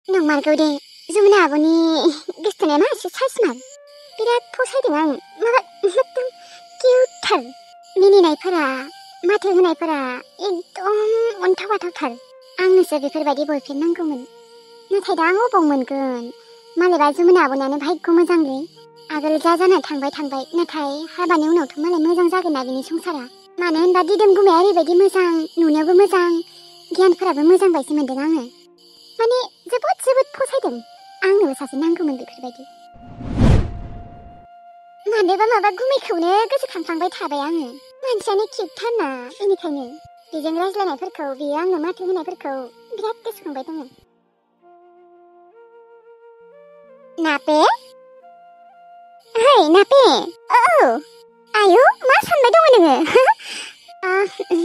नंमारगौ दे जमुना आब'नि गोसोथोनाया मासे साइसमार बिराद फसायदों आं माबा एकदम किउटथार मिनिनायफोरा माथो होनायफोरा एकदम अन्थाव-बाथावथार आंनोसो बेफोरबायदि बयफ्रेन्ड नांगौमोन नाथाय दा आं अबाव मोनगोन मालायबा जमुना आब'नानो भाग्य मोजांलै आगोल जा जाना थांबाय नाथाय हाबानि उनावथ' मालाय मोजां जागोन ना बिनि संसारा मानो होनबा दिदोम गुमाया ओरैबायदि मोजां नुनायावबो मोजां गियानफोराबो मोजां बायदि मोनदों आङो माने जोबोद फसायदों आंनोबो सासे नांगौमोन बेफोरबायदि मानोबा माबा गुमैखौनो गोसोखांफ्लांबाय थाबाय आङो मानसियानो किउटथारना बेनिखायनो बेजों रायज्लायनायफोरखौ बेयो आंनो माथो होनायफोरखौ बिराद गोसोखांबाय दङ नापे ओइ नापे औ आयु मा सानबाय दङ नोङो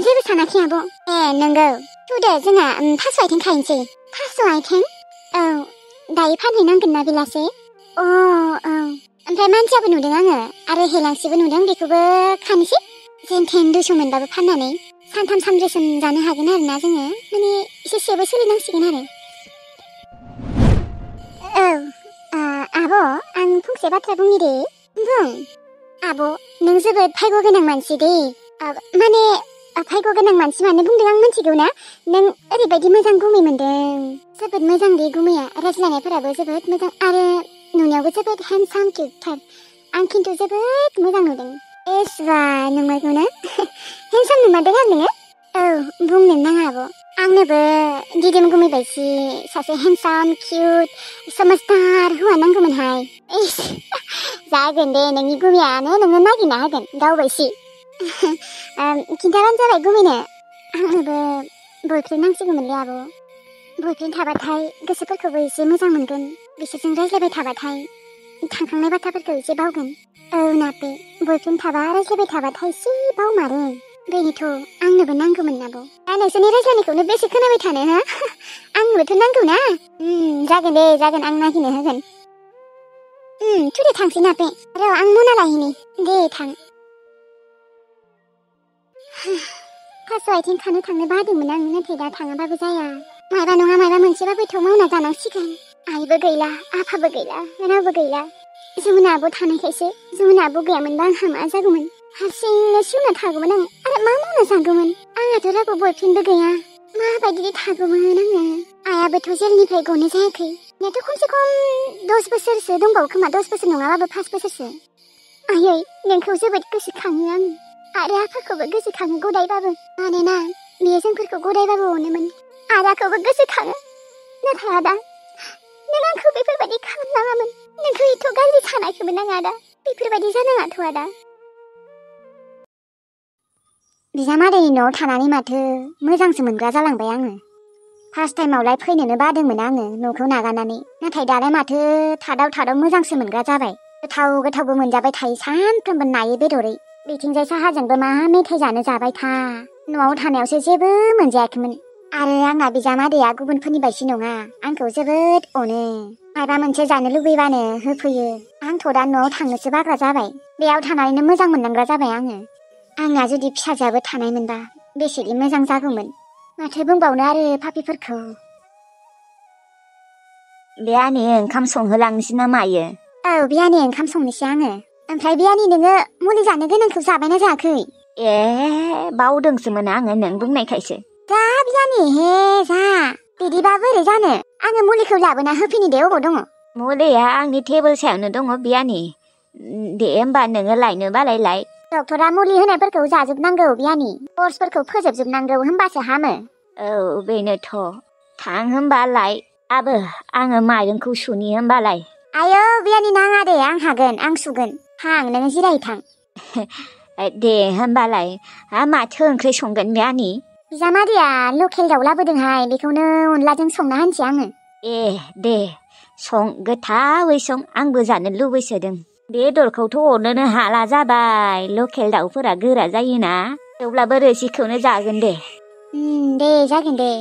जेबो सानाखै आब' ए नंगौ थुदो जोंहा थास' आथिं खाहैनोसै थास' आथिं औ दायो फानहैनांगोन ना बेलासे औ ओमफ्राय मानसियाबो नुदों आङो आरो हेलांसिबो नुदों बेखौबो खानोसै जेनथेन 200 मोनबाबो फाननानै सानथाम सानब्रैसिम जानो हागोन आरोना जोङो माने एसेबो सोलिनांसिगोन आरो औ आब' आं फंसे बाथ्रा बुंनि दे बुं आब' नों जोबोद भाग्य गोनां मानसि दे माने भाग्य गोनां मानसि मानो बुंदों आं मिथिगौ ना नों ओरैबायदि मोजां गुमै मोनदों जोबोद मोजां दे गुमैया रायज्लायनायफोराबो जोबोद मोजां आरो नुनायावबो जोबोद हेन्डसाम किउटथार आं खिन्थु जोबोद मोजां नुदों एसबा नंमारगौ ना हेन्डसाम नुमारदों आरो नोङो औ बुंनो नाङा आब' आंनोबो दिदोम गुमै बायदि सासे हेन्डसाम किउट समझदार हौवा नांगौमोनहाय इस जागोन दे नोंनि गुमैयानो नोङो नागिरना होगोन गावबायसि खिन्थाबानो जाबाय गुमैनो आंनोबो बयफ्रेन्ड नांसिगौमोनलै आब' बयफ्रेन्ड थाबाथाय गोसोफोरखौबो एसे मोजां मोनगोन बिसोरजों रायज्लायबाय थाबाथाय थांखांनाय बाथ्राफोरखौ एसे बावगोन औ नापे बयफ्रेन्ड थाबा रायज्लायबाय थाबाथाय एसे बावमारो बेनोथ' आंनोबो नांगौमोन आब' दा नोंसोरनि रायज्लायनायखौनो बेसे खोनाबाय थानो हा आंनोबोथ' नांगौ ना जागोन दे जागोन आं नागिरनो होगोन थुदो थांसै नापे र' आं मना लायनि दे थां थास' आथिं खानो थांनो बादोंमोन आं नाथाय दा थाङाबाबो जाया मायबा नङा मायबा मोनसेबाबोथ' मावना जानांसिगोन आइबो गैला आफाबो गैला रावबो गैला जमुना आब' थानायखायसो जमुना आब' गैयामोनबा आंहा मा जागौमोन हारसिंनो सिउना थागौमोन आं आरो मा मावना जागौमोन आंहाथ' रावबो बयफ्रेन्डबो गैया माबायदि थागौमोन आङो आइयाबोथ' जेलनिफ्राय गनो जायाखै नेथ' खमसे खम 10 बोसोरसो दंबावो खोमा 10 बोसोर नङाबाबो 5 बोसोरसो आयै नोंखौ जोबोद गोसोखाङो आं आरो आफाखौबो गोसोखाङो गदायबाबो मानोना बियो जोंफोरखौ गदायबाबो अनोमोन आदाखौबो गोसोखाङो नाथाय आदा नों आंखौ बेफोरबायदि खालामनाङामोन नोंखौ एथ' गाज्रि सानाखैमोन आं आदा बेफोरबायदि जानाङाथ' आदा बिजामादैनि न'आव थानानै माथो मोजांसो मोनग्रा जालांबाय आङो फार्स्ट टाइमावलाय फैनोनो बादोंमोन आङो न'खौ नागारनानै नाथाय दालाय माथो थादाव मोजांसो मोनग्रा जाबाय गोथावबो मोनजाबाय थायो सानफ्रोमबो नायै बेदरै बिथिंजाय साहाजोंबो मा मेथाइ जानो जाबाय था न'आव थानायावसो जेबो मोनजायाखैमोन आरो आंना बिजामादैया गुबुनफोरनि बायदि नङा आंखौ जोबोद अनो माबा मोनसे जानो लुबैबानो होफैयो आंथ' दा न'आव थांनोसो बाग्रा जाबाय बेयाव थानानैनो मोजां मोनलांग्रा जाबाय आंना जुदि फिसाजोआबो थानायमोनबा बेसेदि मोजां जागौमोन माथो बुंबावनो आरो पापिफोरखौ बियानि ओंखाम संहोलांनोसै ना मायो औ बियानि ओंखाम संनोसै आङो ओमफ्राय बियानि नोङो मुलि जानो गोनांखौ जाबायना जायाखै ए बावदोंसोमोन आङो नों बुंनायखायसो जा बियानि हे जा बिदिबा बोरै जानो आङो मुलिखौ लाबोना होफैनि दे अबाव दङ मुलिया आंनि टेबोल सायावनो दङ बियानि दे होमबा नोङो लायनोबालाय लाय डक्टरा मुलि होनायफोरखौ जाजोबनांगौ बियानि कर्सफोरखौ फोजोबजोबनांगौ होमबासो हामो औ बेनोथ' थां होमबालाय आङो माइरंखौ सुनि होमबालाय आयौ बियानि नाङा दे आं हागोन आं सुगोन थां नोङो जिराय थां दे होमबालाय माथो ओंख्रि संगोन बियानि बिजामादैया लकेल दाउ लाबोदोंहाय बेखौनो अनलाजों संना होनसै आङो ए दे सं गोथावै सं आंबो जानो लुबैसोदों बेदरखौथ' अरनोनो हाला जाबाय लकेल दाउफोरा गोरा जायोना थेवब्लाबो रोसिखौनो जागोन दे दे जागोन दे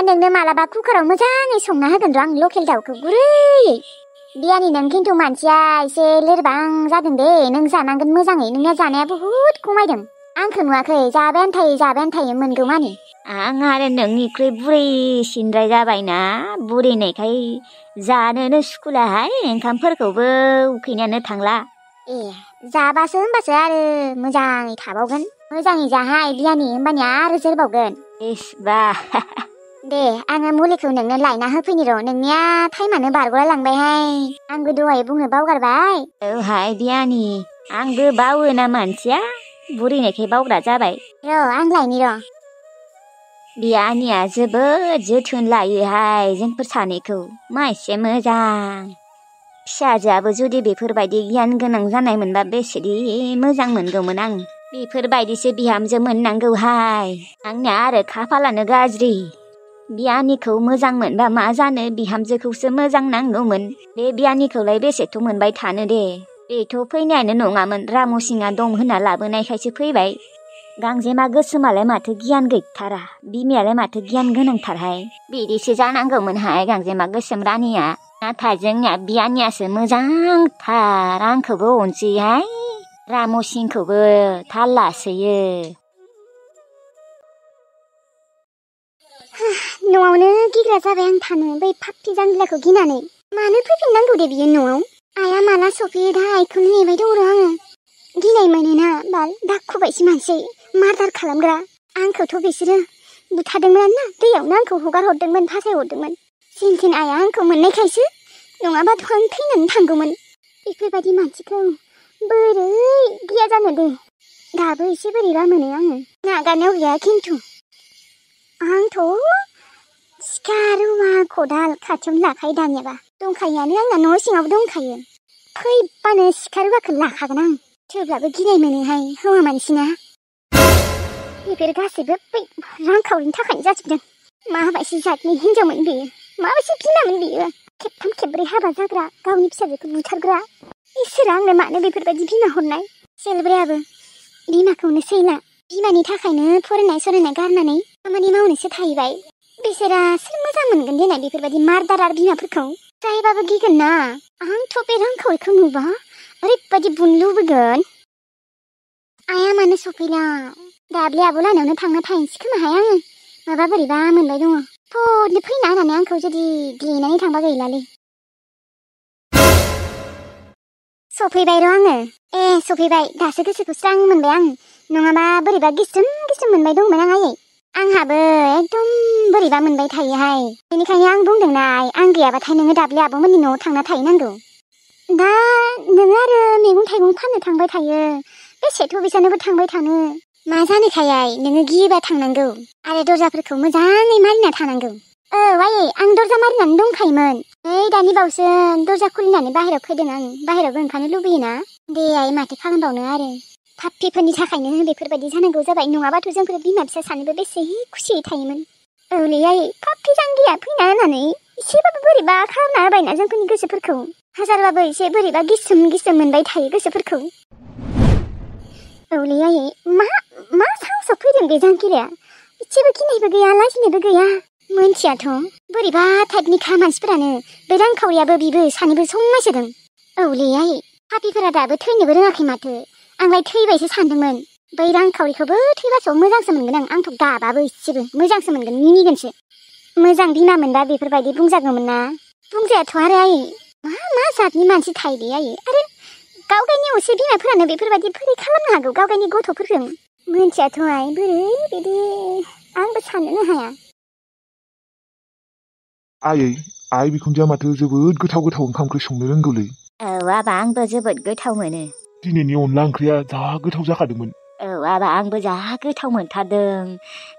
नोंनो मालाबा कुकाराव मोजाङै संना होगोन र' आं लकेल दाउखौ गुरैयै बियानि नों खिन्थु मानसिया एसे लोरबां जादों दे नों जानांगोन मोजाङै नोंना जानाया बुहुद खमायदों आंखौ नुवाखै जाबायानो थायो मोनगौ मानि आं आरो नोंनिख्रुइ बुरैसिनद्राय जाबायना बुरैनायखाय जानोनो सुखुलाहाय ओंखामफोरखौबो उखैनायानो थांला। ए जाबासो होनबासो आरो मोजाङै थाबावगोन। मोजाङै जाहाय बियानि होमबानिया आरो जोरबावगोन। इस बा दे आङो मुलिखौ नोंनो लायना होफैनि र'। नोंनिया टाइमानो बारग'ला लांबायहाय। आंबो दहाय बुंनो बावगारबाय। औहाय बियानि आंबो बावोना मानसिया बुरैनायखाय बावग्रा जाबाय। र' आं लायनि र'। बियानिया जोबोद जोथोन लायोहाय जोंफोर सानैखौ मासे मोजां। फिसाजोआबो जुदि बेफोरबायदि गियान गोनां जानाय मोनबा बेसेदि मोजां मोनगौमोन आं। बेफोरबायदिसो बिहामजो मोननांगौहाय। आंनिया आरो खाफालानो गाज्रि। बियानिखौ मोजां मोनबा मा जानो बिहामजोखौसो मोजां नांगौमोन। बे बियानिखौलाय बेसेथ' मोनबाय थानो दे। बेथ' फैनायानो नङामोन रामसिंआ दं होनना लाबोनायखायसो फैबाय। गांजेमा गोसोमालाय माथो गियान गैथारा बिमायालाय माथो गियान गोनांथारहाय। बिदिसो जानांगौमोनहाय गांजेमा गोसोम रानिया। नाथाय जोंनिया बियानियासो मोजांथार आंखौबो अनसैहाय रामसिंखौबो थाल लासोयो। न'आवनो गिग्रा जाबाय आं थानो बै फाफ्लि जांगिलाखौ गिनानै। मानो फैफिननांगौ दे बियो न'आव? आइया माला सफैयो दा आइखौनो नेबाय दं र' आङो। गिनाय मोनोना बाल दाखुबायसो मानसि मार्डार खालामग्रा। आंखौथ' बिसोरो बुथारदोंमोन ना दैयावनो आंखौ हगार हरदोंमोन फासायहरदोंमोन। जेनथेन आइया आंखौ मोननायखायसो नङाबाथ' आं थैनानै थांगौमोन। बेफोरबायदि मानसिखौ बोरै गिया जानो दे। दाबो एसे बोरैबा मोनो आङो। नागारनायाव गैया खिन्थु। आंथ' सिखा रुवा खदाल खाथियावनो लाखायो दानियाबा। दंखायोआनो आंना न' सिङावबो दंखायो। फैबानो सिखा रुवाखौ लाखागोन आं। थेवब्लाबो गिनाय मोनोहाय हौवा मानसिना। बेफोर गासैबो बै रांखावरिनि थाखायनो जाजोबदों। माबायदि जातनि हिनजावमोन बेयो? माबायदि बिमामोन बेयो? खेबथाम खेबब्रै हाबा जाग्रा गावनि फिसाजोखौ बुथारग्रा। इसोरा आंनो मानो बेफोरबायदि बिमा हरनाय? सेलब्रायाबो बिमाखौनो सैला। बिमानि थाखायनो फरायनाय सरायनाय गारनानै खामानि मावनोसो थाहैबाय। बिसोरा सोर मोजां मोनगोन देनाय बेफोरबायदि मार्डारार बिमाफोरखौ? जायबाबो गिगोन ना। आंथ' बे रांखावरिखौ नुबा ओरैबायदि बुनो लुबैगोन। आइया मानो सफैला? दाब्ले आब' लानायावनो थांना थाहैनोसै खोमाहाय आङो। माबा बोरैबा मोनबाय दङ। फदनो फैना होननानै आंखौ जुदि देनानै थांबा गैलालै। सफैबाय र' आङो। ए सफैबाय दासो गोसोखौ स्रां मोनबाय आं। नङाबा बोरैबा गिसोम गिसोम मोनबाय दंमोन आं आयै। आंहाबो एकदम बोरैबा मोनबाय थायोहाय। बेनिखायनो आं बुंदोंना आं गैयाबाथाय नोङो दाब्ले आब'मोननि न'आव थांना थाहैनांगौ। दा नोङो आरो मैगं थाइगं फाननो थांबाय थायो। बेसेथ' बिसानोबो थांबाय थानो। मा जानोखाय नोङो गियोबा थांनांगौ आरो दरजाफोरखौ मोजाङै मारिना थानांगौ। औ आयै आं दरजा मारिनानै दंखायोमोन। नै दानि बावसो दरजा खुलिनानै बाहेरायाव फैदों आं। बाहेरायावबो ओंखारनो लुबैयोना। दे आइ माथो खालामबावनो आरो। पाप्पिफोरनि थाखायनो बेफोरबायदि जानांगौ जाबाय। नङाबाथ' जोंफोर बिमा फिसा सानैबो बेसे खुसियै थायोमोन। औलै आयै पाप्पि जांगिया फैना होनानै एसेबाबो बोरैबा खालामना होबायना जोंफोरनि गोसोफोरखौ। हाजारबाबो एसे बोरैबा गिसोम गिसोम मोनबाय थायो गोसोफोरखौ। औलै आयै मा साहसआव फैदों बे जांगिलाया? एसेबो गिनायबो गैया लाजिनायबो गैया। मोनथियाथ' बोरैबा टाइपनिखा मानसिफोरानो। बे रांखावरियाबो बिबो सानैबो समायसोदों। औलै आयै पाप्पिफोरा दाबो थैनोबो रोङाखै माथो। आंलाय थैबायसो सानदोंमोन। बै रांखावरिखौबो थैबासो मोजांसो मोनगोन आं। आंथ' गाबाबो एसेबो मोजांसो मोनगोन मिनिगोनसो। मोजां बिमा मोनबा बेफोरबायदि बुंजागौमोन ना। बुंजायाथ' आरो आयै। मा जातनि मानसि थायो बे आयै। आरो गाव गावनि असे बिमाफोरानो बेफोरबायदि बोरै खालामनो हागौ गाव गावनि गथ'फोरजों? मोनथियाथ' आइ बोरै बिदि आंबो साननोनो हाया। आइ बिखुनजोआ माथो जोबोद गोथाव गोथाव ओंखाम ओंख्रि संनो रोंगौलै। औ आबा आंबो जोबोद गोथाव मोनो। दिनैनि अनला ओंख्रिया जा गोथाव जाखादोंमोन। औ आबा आंबो जा गोथाव मोनथारदों।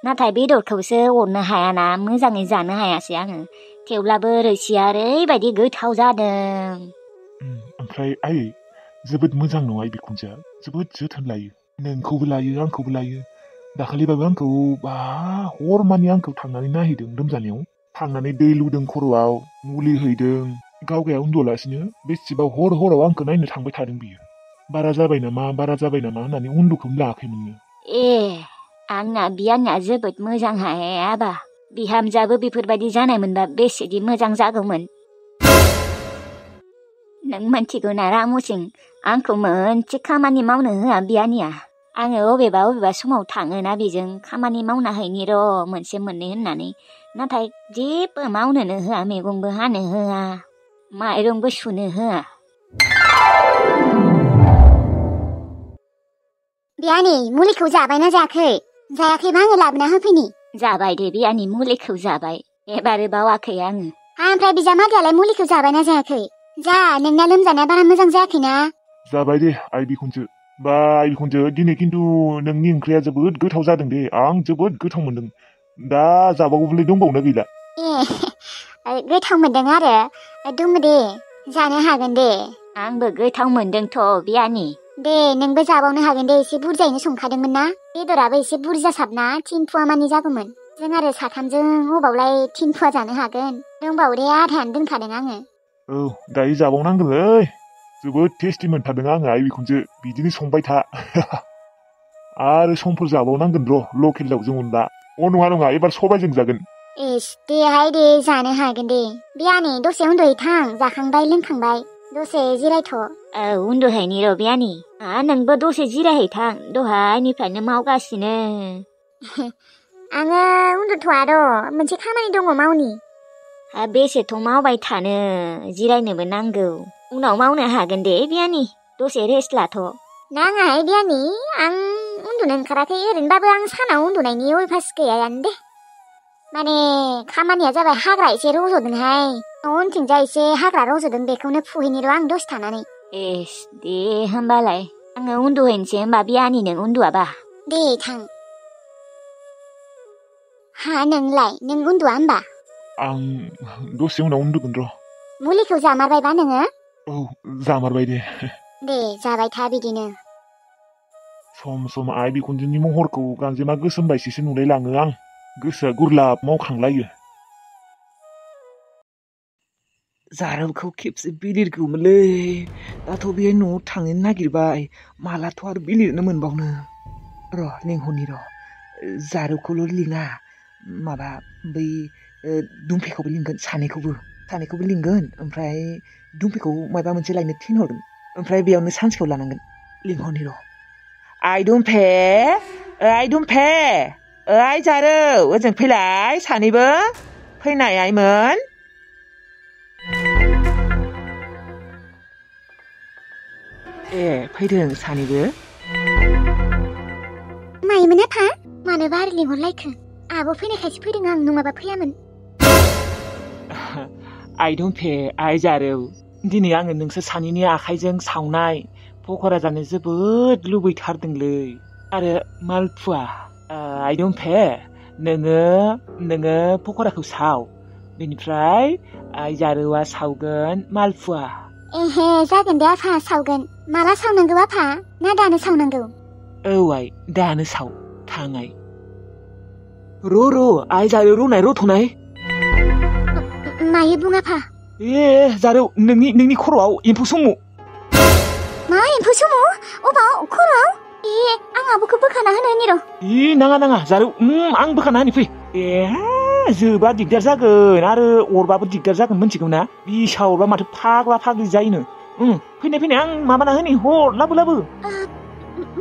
नाथाय बेदरखौसो अरनो हायाना मोजाङै जानो हायासै आङो। थेवब्लाबो रोसिया ओरैबायदि गोथाव जादों। ओमफ्राय आयै जोबोद मोजां नङा आइ बिखुनजोआ जोबोद जोथोन लायो। नोंखौबो लायो आंखौबो लायो। दाखालिबाबो आंखौ हर मानि आंखौ थांनानै नायहैदों लोमजानायाव। थांनानै दै लुदों खर'आव मुलि हैदों। गावगाया उन्दुलासिनो बेसेबा हराव आंखौ नायनो थांबाय थादों बियो। बारा जाबाय नामा होननानै उन्दुखौनो लायाखैमोननो। ए आंना बियाना जोबोद मोजांहाय आबा। बिहामजाबो बेफोरबायदि जानाय मोनबा बेसेदि मोजां जागौमोन। नों मिथिगौ ना रामुसिं आंखौ मोनसे खामानि मावनो होआ बियानिया। आङो अबेबा समाव थाङोना बेजों खामानि मावना हैनि र' मोनसे मोननै होननानै नाथाय जेबो मावनोनो होआ मैगंबो हानो होआ माइरंबो सुनो होआ बियानि मुलिखौ जाबायना जायाखै जायाखैबा आङो लाबोना होफैनि जाबाय दे बियानि मुलिखौ जाबाय एबारो बावाखै आङो ओमफ्राय बिजामादैयालाय मुलिखौ जाबायना जायाखै जा नोंना लोमजानाया बारा मोजां जायाखैना जाबाय दे आइ बिखुनजो बा आइ बिखुनजो दिनै खिन्थु नोंनि ओंख्रिया जोबोद गोथाव जादों दे आं जोबोद गोथाव मोनदों दा जाबावगौलै दंबावोना गैला गोथाव मोनदों आरो दङ दे जानो हागोन दे आंबो गोथाव मोनदोंथ' बियानि दे नोंबो जाबावनो हागोन दे एसे बुरजायैनो संखादोंमोन ना बेदराबो एसे बुरजा साबना 3 फुवा मानि जागौमोन जों आरो साथामजों अबावलाय 3 फुवा जानो हागोन दंबावो दे आधायानो दोनखादों आङो औ दायो जाबावनांगोनलै जोबोद टेस्टि मोनथारदों आङो आइ बिखुनजो बिदिनो संबाय था आरो समफोर जाबावनांगोन र' लकेल दाउजों अनला नङा एबार सबायजों जागोन इस देहाय दे जानो हागोन दे बियानि दसे उन्दुहैथां जाखांबाय लोंखांबाय दसे जिरायथ' उन्दुहैनि र' बियानि नोंबो दसे जिरायहैथां दहायनिफ्रायनो मावगासिनो आङो उन्दुथ'आ र' मोनसे खामानि दङ मावनि बेसेथ' मावबाय थानो जिरायनोबो नांगौ उनाव मावनो हागोन दे बियानि दसे रेस्ट लाथ' नाङाहाय बियानि आं उन्दुनो ओंखाराखै ओरैनोबाबो आं सानाव उन्दुनायनि अयभास गैयायानो दे माने खामानिया जाबाय हाग्रा एसे रज'दोंहाय उनथिंजाय एसे हाग्रा रज'दों बेखौनो फुहैनि र' आं दसे थानानै एस दे होमबालाय आङो उन्दुहैनोसै होमबा बियानि नों उन्दुआबा दे थां हा नोंलाय नों उन्दुआ होमबा आं दसे उनाव उन्दुगोन र' मुलिखौ जामारबायबा नोङो औ जामारबाय दे जाबाय था बिदिनो सम सम आइ बिखुनजोनि महरखौ गांजेमा गोसोम बायदिसो नुलायलाङो आं गोसोआ गुरलाब मावखांलायो जारौखौ खेबसे बिलिरगौमोनलै दाथ' बे न'आव थांनो नागिरबाय मालाथ' आरो बिलिरनो मोनबावनो र' लिंहरनि र' जारौखौल' लिङा माबा बै दुमफेखौबो लिंगोन सानैखौबो लिंगोन ओमफ्राय दुमफेखौ माबा मोनसे लायनो थिनहरगोन ओमफ्राय बेयावनो सानसेखौ लानांगोन लिंहरनि र' आइ दुमफे ओइ जारौ ओजों फैलाय सानैबो फैनाय आइमोन ए फैदों सानैबो मायोमोन आफा मानोबा आरो लिंहरलायखो आब' फैनायखायसो फैदों आं नङाबा फैयामोन आइ दुमफे आइ जारौ दिनै आङो नोंसोर सानैनि आखाइजों सावनाय पकरा जानो जोबोद लुबैथारदोंलै आरो मालपुवा आइ दुमफे नोङो पकराखौ साव बेनिफ्राय आइ जारौआ सावगोन मालपुवा एहे जागोन दे आफा सावगोन माला सावनांगौ आफा ना दानो सावनांगौ औ आइ दानो साव थां आइ र' आइ जारौ रुनाय रथ'नाय मायो बुं आफा ए जारौ नोंनि खर'आव एम्फौ सोमु मा एम्फौ सोमु अबाव खर'आव ए आं आब'खौ बोखाना होनो र' नाङा जारौ आं बोखाना होनि फै ए जोबा दिगदार जागोन आरो अरबाबो दिगदार जागोन मिथिगौ ना बिसा अरबा माथो फाग्ला फाग्लि जायोनो फैनाय आं माबाना होनि हर लाबो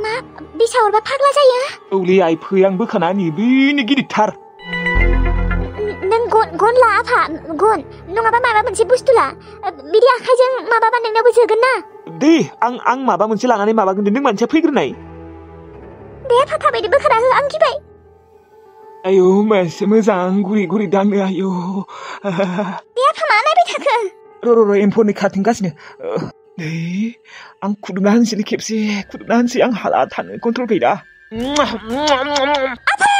मा बिसा अरबा फाग्ला जायो औलै आइ फै आं बोखाना होनि बेनो गिदिरथार नों गन ला आफा गन नङाबा माबा मोनसे बुस्थु ला बिदि आखाइजों माबाबा नोंनावबो जोगोन ना दे आं माबा मोनसे लानानै माबागोन दे नों मानसिया फैग्रोनाय दे आफा थाबैनो बोखाना हो आं गिबाय आयौ मासे मोजां गुरि दांनो आयौ दे आफा मा नायबाय थाखो र' एम्फौनि खारथिंगासिनो नै आं खुदुमना होनोसैलै खेबसे आं हाला थानो कन्ट्रल गैला आफा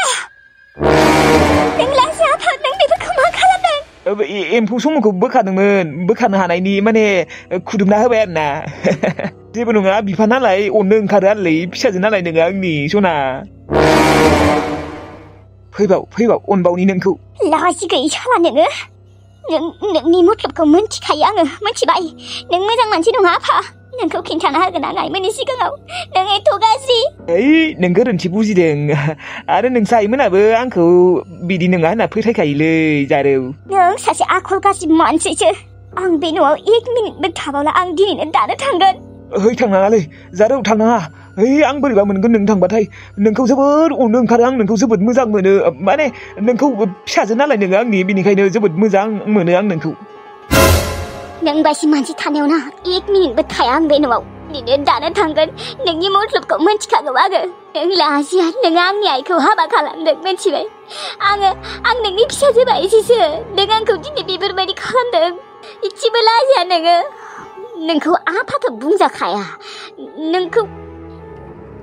नोंलासो आफा नों बेफोरखौ मा खालामदों एम्फौ समखौ बोखानो हानायनि माने खुदुमना होबाय आरो ना जेबो नङा बिफा नालाय अननो ओंखारो आरोलै फिसाजो नालाय नोङो आंनि सना फैबाव अनबावनि नोंखौ लाजि गैयै साला नोंनि मतलबखौ मिन्थिखायो आङो मिन्थिबाय नों मोजां मानसि नङा आफा नोंखौ खिन्थाना होगोन आं आइमोननि सिगाङाव नों एथ' गाज्रि नों गोरोन्थि बुजिदों आरो नोंसा आइमोनाबो आंखौ बिदि नङा होनना फोथायखायोलै जारौ नों सासे आखल गाज्रि मानसिसो आं बे न'आव 1 मिनिटबो थाबावला आं दिनैनो दानो थांगोन थांनाङालै जारौ थांनाङा आं बोरैबा मोनगोन नों थांबाथाय नोंखौ जोबोद अननो ओंखारो आं नोंखौ जोबोद मोजां मोनो माने नोंखौ फिसाजो नालाय नोङो आंनि बेनिखायनो जोबोद मोजां मोनो आं नोंखौ नों बायदि मानसि थानायावना 1 मिनिटबो थाया आं बे न'आव दिनै दानो थांगोन नोंनि मतलबखौ मिन्थिखागौ आङो नों लाजिया नों आंनि आइखौ हाबा खालामदों मिन्थिबाय आं नोंनि फिसाजो बायदिसो नों आंखौ दिनै बेफोरबायदि खालामदों इसेबो लाजिया नोंखौ आफाखौ बुंजाखाया नोंखौ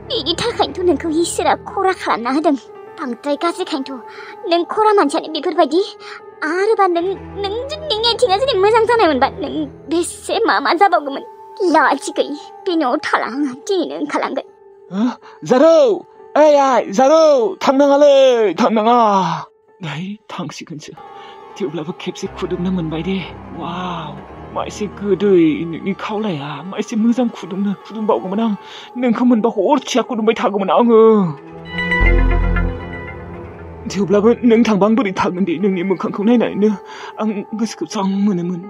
बेनि थाखायनोथ' नोंखौ इसोरा खरा खालामना होदों बांद्राय गाज्रिखायनोथ' नों खरा मानसियानो बेफोरबायदि आरोबा नोंनि आथिङा जुदि मोजां जानायमोनबा नों बेसे मा जाबावगौमोन लाजि गैयि बे न'आव थाला आङो दिनैनो ओंखारलांगोन जारौ आइ जारौ थांनाङालै थांनाङा दाय थांसिगोनसो थेवब्लाबो खेबसे खुदुमनो मोनबाय दे वाव मा एसे गोदै नोंनि खावलाया मा एसे मोजां खुदुमबावगौमोन आं नोंखौ मोनबा हरसेया खुदुमबाय थागौमोन आङो थेवब्लाबो नों थांबा आं बोरै थागोन दे नोंनि मोखांखौ नायनानैनो आं गोसोखौ स्रां मोनोमोन